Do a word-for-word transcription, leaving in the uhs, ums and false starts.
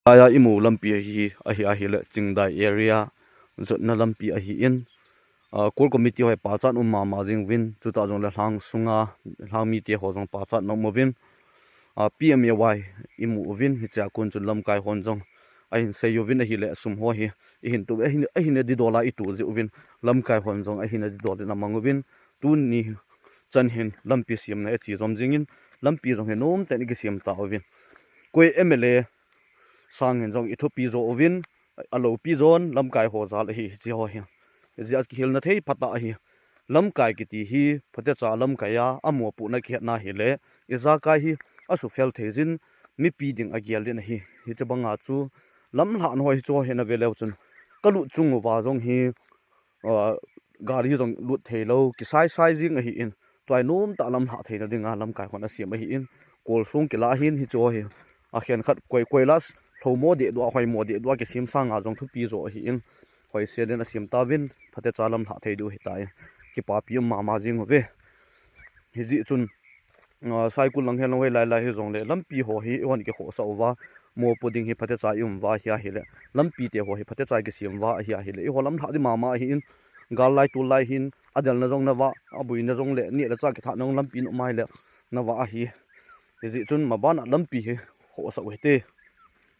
Aya imu lampi ahi, ahi, ahile Chingdai area jotna lampi ahin, ah, core committee hoi pachat um mama jing uvin, chuta jongle lhang sunga, lhang mite ho jong pachat na um uvin, ah, P M A Y imu uvin, hichea kon chun lamkai hon jong ahin sei uvin ahile sum ho hi, ihin tu, ahin, ahin didol a itu jeh uvin, lamkai hon jong ahin didol in amang uvin, tuni chan hin lampi semna ache jom jingin, lampi jong hi nomten ikisem tauvin. Koi M L A sangin jong ithupi jo uvin, aloupi jon lamkai ho jal ahi, hiche ho hi. Hijeh a kihilna thei phatah ahi. Lamkai kiti hi, phatecha lamkai a, amopohna kihetna hile, ijakai hi, asufel thei jin, mipi ding agel din ahi. Hiche banga chu, lamlhahna ho hiche ho hi nave leu chun, kalut chung uva jong hi, ah, gari jong lut theilou, kisaisai jing ahin, tua hi nomtah lamlhah theina dinga lamkai hon asem ahin, kol song kilah ahin, hiche ho hi, akhenkhat koi, koila, lhoumo dehdu a, hoimo dehdu a kisem sanga jong thupi jo ahin, hoisen in asem tauvin, phatecha lamlhah thei diu ahitai, kipapi um mama jing uve. Hijeh chun, ah, Saikul lang helou hoi lailai hijongle, lampi ho hi ihon kikhohsah uva, mopo ding hi phatecha ium uva ahi ahile, lampi te ho hi phatecha ikisem uva ahi ahile, eiho lamlhah di mama ahin, gal lai tul lai hin, adelna jong navah, abuina jongle, neh le chah kithahna jong lampi nom ahile, navah ahi. Hijeh chun mabana lampi hi khohsah u hite.